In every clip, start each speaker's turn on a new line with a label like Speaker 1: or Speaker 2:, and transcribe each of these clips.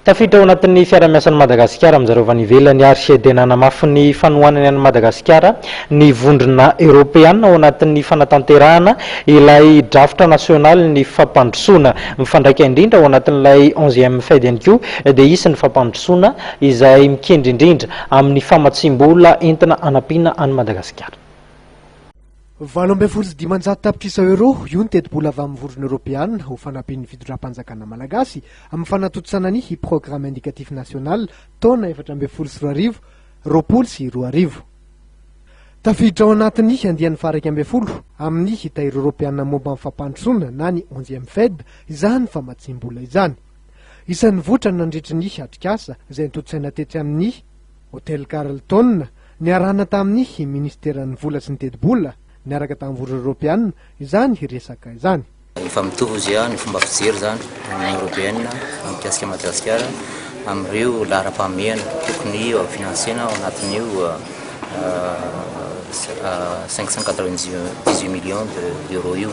Speaker 1: Tafiditra ao anatin'ny fiarahamiasan'i Madagasikara amin'izareo avy any ivelany ary dia nanamafy ny fanohanany an'i Madagasikara ny Vondrona Eoropeana ao anatin'ny fanatanterahana ilay drafitra nasionalin'ny fampandrosoana. Mifandraika indrindra ao anatin'ilay onzième Fed ihany koa dia hisy ny fampandrosoana izay mikendry indrindra amin'ny famatsiam-bola entina hanampiana an'i Madagasikara.
Speaker 2: 518 tapitrisa euros io ny tetibola avy amin'ny Vondrona Eoropeana ho fanampian'ny fitondram-panjakana malagasy amin'ny fanatontosana ny Programme Indicatif National taona 2014, 2020. Tafiditra ao anatin'ny andiany faha-11 amin'ny Tahiry Eoropeana momba ny fampandrosoana na ny onzième Fed izany famatsiam-bola izany. Isan'ny votra nandritry ny atrikasa izay notontosaina tetsy amin'ny Hotel Carlton, niarahana tamin'ny Minisiteran'ny Vola sy ny Tetibola, niaraka tamin'ny Vondrona Eoropeana, izany resaka izany.
Speaker 3: Efa mitovy ozy ny fomba fijery izany Union Européenne mikasika Madagasikara amin'ireo laharam-pahamehana tokony financena ao anatin'io 598 millions d'euros io.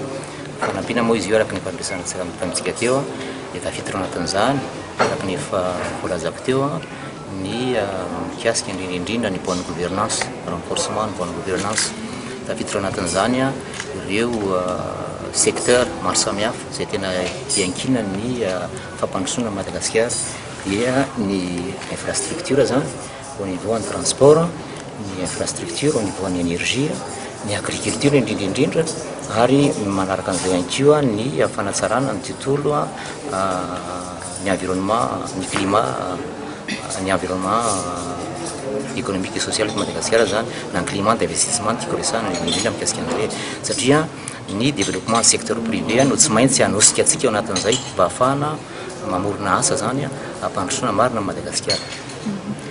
Speaker 3: Fanampiana moa izy io araka ny efa niresahantsika tamintsika teo dia tafiditra ao anatin'izany araka ny efa voalazako teo ny mikasika indrindra indrindra ny bonne gouvernance, renforcement ny bonne gouvernance. Tafiditra ao anatin'izany ireo secteur maro samihafa izay tena iankinan'ny fampandrosoana an'i Madagasikara dia ny infrastructure zany au niveau an'ny transport, ny infrastructure au niveau an'ny énergie, ny agriculture indrindra indrindra ary manaraka an'izay ihany koa ny fanatsarana ny tontolo ny environnement, ny climat, ny environnement économique et social eto Madagasikara zany na ny climat d'investissement no tiako resahana indrindra mikasika an'ireny satria ny développement secteur privé no tsy maintsy hanosika antsika ao anatin'izay mba hahafahana mamorona asa zany hampandrosoana marina an'i Madagasikara.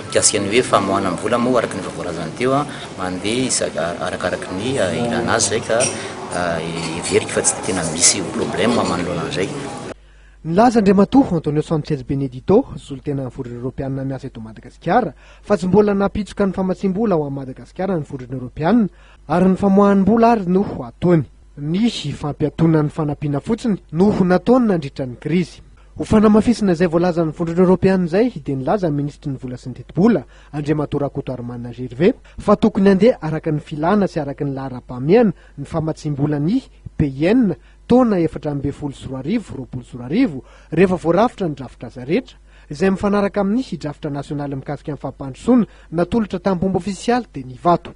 Speaker 3: Mikasika ny hoe famoahana ny vola moa araka ny efa voalazany teo mandeha isaka arakaraky ny ilana azy zay ka heveriko fa tsy dia tena misy problème manoloana an'izay.
Speaker 2: Nilaza Andriamatoa Antonio Sanchez Benedito, solontenan'ny Vondrona Eoropeanina miasa eto Madagasikara, fa tsy mbola nampitsoka ny famatsiam-bola ho an'i Madagasikara ny Vondrona Eoropeanina ary ny famoaham-bola ary no ataony. Ny fampiatoana ny fanampiana fotsiny no nataony nandritra ny krizy. Ho fanamafisana izay voalazan'ny Vondrona Eoropeanina izay dia nilaza ny Minisitry ny Vola sy ny Tetibola, Andriamatoa Rakotoarimanana Gervais, fa tokony handeha araka ny filana sy araka ny laharam-pahamehana ny famatsiam-bola ny PIN taona 2014, 2020, rehefa voarafitra ny drafitrasa rehetra, izay mifanaraka amin'ny drafitra nasionaly mikasika ny fampandrosoana natolotra tamim-pomba ofisialy teny Ivato.